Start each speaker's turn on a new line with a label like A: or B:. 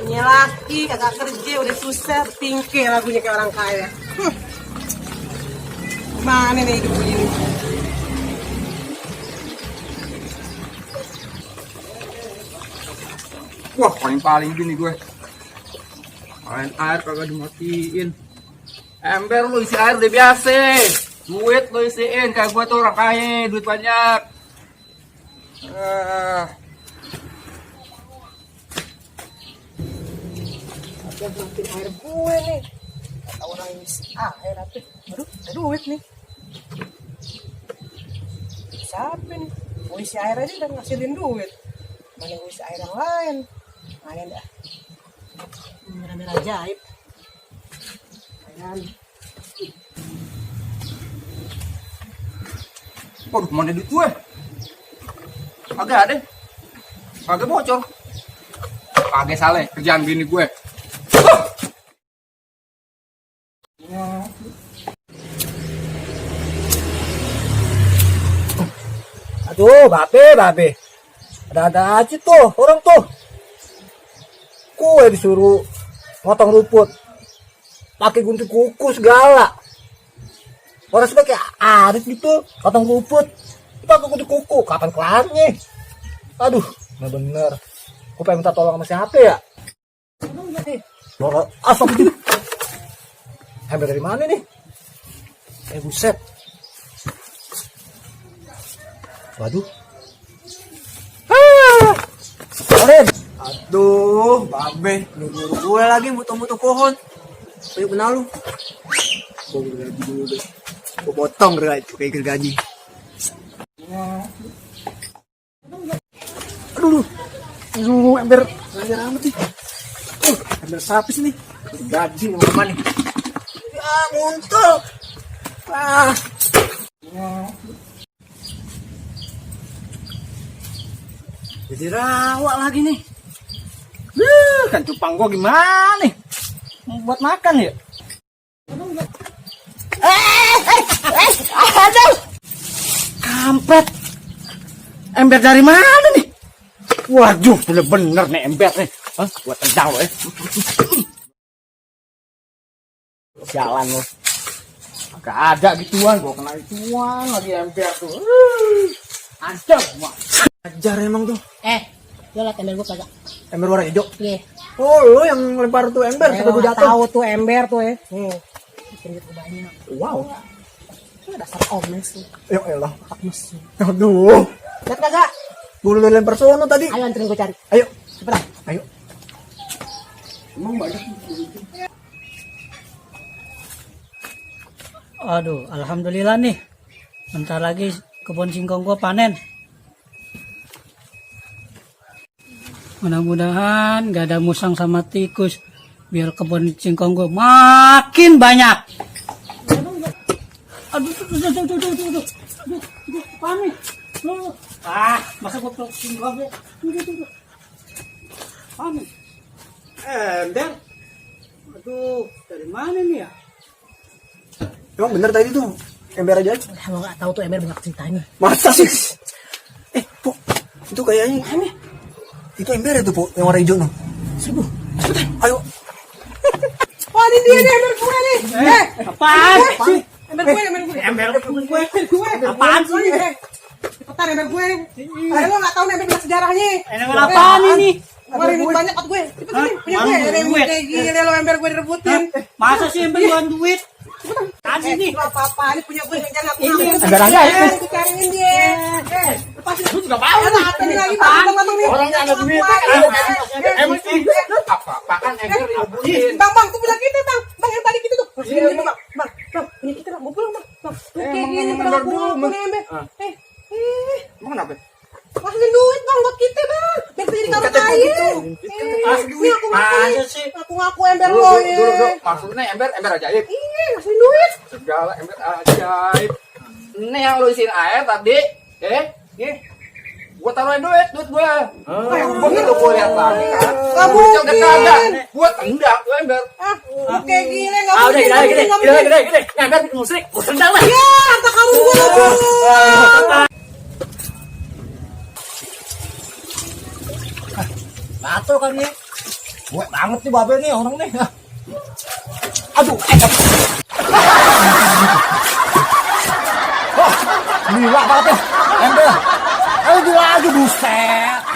A: Punya laki kagak kerja udah susah tingkir lagunya kayak orang kaya. Mana nih hidup begini?
B: Wah, paling gini gue. Main air kagak dimatiin. Ember lu isi air udah biasa. Duit lu isiin kayak gue tuh orang kaya, duit banyak.
A: Ada matiin air gue nih. Kata orang isi air apa? Aduh, ada duit nih. Siapa nih? Mau isi air aja udah ngasilin duit. Mana yang isi air yang lain? Main dah. Merah-merah ajaib. Main.
B: Waduh, mana duit gue? Kagak ada. Kagak bocor. Kagak salah kerjaan bini gue.
C: Aduh, babe. Ada aja tuh orang tuh. Gue disuruh potong rumput. Pakai gunting kuku segala. Orang sebagai Arif gitu, potong rumput. Pakai gunting kuku, kapan kelarnya? Aduh, bener. Gue pengen minta tolong sama siapa ya? Loh, asap gitu. Ember dari mana nih? Buset. Waduh. Oren.
D: Aduh, babe, nyuruh gue lagi mutu-mutu pohon. Ayo kenal lu. Gue gergaji dulu deh. Gue potong kayak gergaji. Aduh, ember amat nih. Ember sapis nih. Gergaji sama nih. Ya, muntah. Jadi rawak lagi nih. Kan cupang gua gimana nih? Mau buat makan ya? Aduh! Kampret! Ember dari mana nih? Waduh, bener-bener nih ember nih. Hah? Buat tendang loh ya. Jalan loh. Gak ada gituan, gua kena ituan lagi ember tuh. Ancam, mak. Ajar emang tuh.
A: Lo liat ember gue kagak?
D: Ember warna hijau.
A: Iya.
D: Oh, lu yang lempar tuh ember sampai gua jatuh.
A: Tahu tuh ember tuh ya. Bikin gitu banyak.
D: Wow.
A: Dasar omes tuh.
D: Ya elah.
A: Akmus.
D: Aduh.
A: Lihat kagak?
D: Gua udah lempar sono tadi.
A: Ayo anterin gue cari.
D: Ayo.
A: Cepetan.
D: Ayo. Emang banyak.
E: Aduh, alhamdulillah nih. Bentar lagi kebun singkong gua panen. Mudah-mudahan gak ada musang sama tikus. Biar kebun singkong gua makin banyak. Aduh, panik. Masa gua peluk singkong ya? Panik. Ember. Aduh, dari mana nih ya?
D: Emang bener tadi tuh ember aja.
A: Lo gak tahu tuh ember banyak ceritanya.
D: Masa sih? Po, itu kayaknya itu ember itu, Po, yang warna hijau no. Seribu. Cepetan, ayo.
A: Wah, ini dia nih ember gue nih.
E: Apaan sih?
A: Ember gue.
E: Apaan sih?
A: Cepetan ember gue. Ayo lo gak tahu nih ember banyak sejarahnya.
E: Ember apaan ini?
A: Kemarin duit banyak kot gue. Cepetan nih, punya gue. Ada yang kayak gini deh lo ember gue direbutin.
E: Masa sih ember jualan duit? Kasih nih.
A: Apa-apa, ini punya gue yang jangan aku.
D: Ember aja itu.
A: Aku cariin dia. Lepasin.
E: Lu juga mau nih.
A: Apa nih lagi? Bang, nih.
D: Orang ada duit.
B: Ember apa-apaan ember direbutin.
A: Bang, tuh punya kita, Bang. Bang, yang tadi kita tuh. Sini, Bang. Bang, punya kita, Bang. Mau pulang, Bang. Bang, kayak gini, Bang. Pulang, ember.
B: Emang kenapa?
A: Masukin duit, Bang, buat kita, Bang. Biar kita jadi kaya. Ini aku
E: Masa sih?
A: ngaku ember lo ya.
B: Dulu. Maksudnya ember ajaib.
A: Iya, masukin duit.
B: Segala ember ajaib. Ini yang lu isiin air tadi. Gua taruhin duit gua. Gua gitu gua lihat lagi kan.
A: Gak mungkin.
B: Gua tendang tuh ember.
A: Oke, gile, gak
E: Ah, udah,
A: mungkin.
E: gede. Ember bikin musrik. Gua tendang lah.
A: Ya, kata kamu gue.
C: Gatel kan nih. Gue banget nih babe nih orang nih. Aduh, wah, gila banget ya. Ember. Ayo gila lagi buset.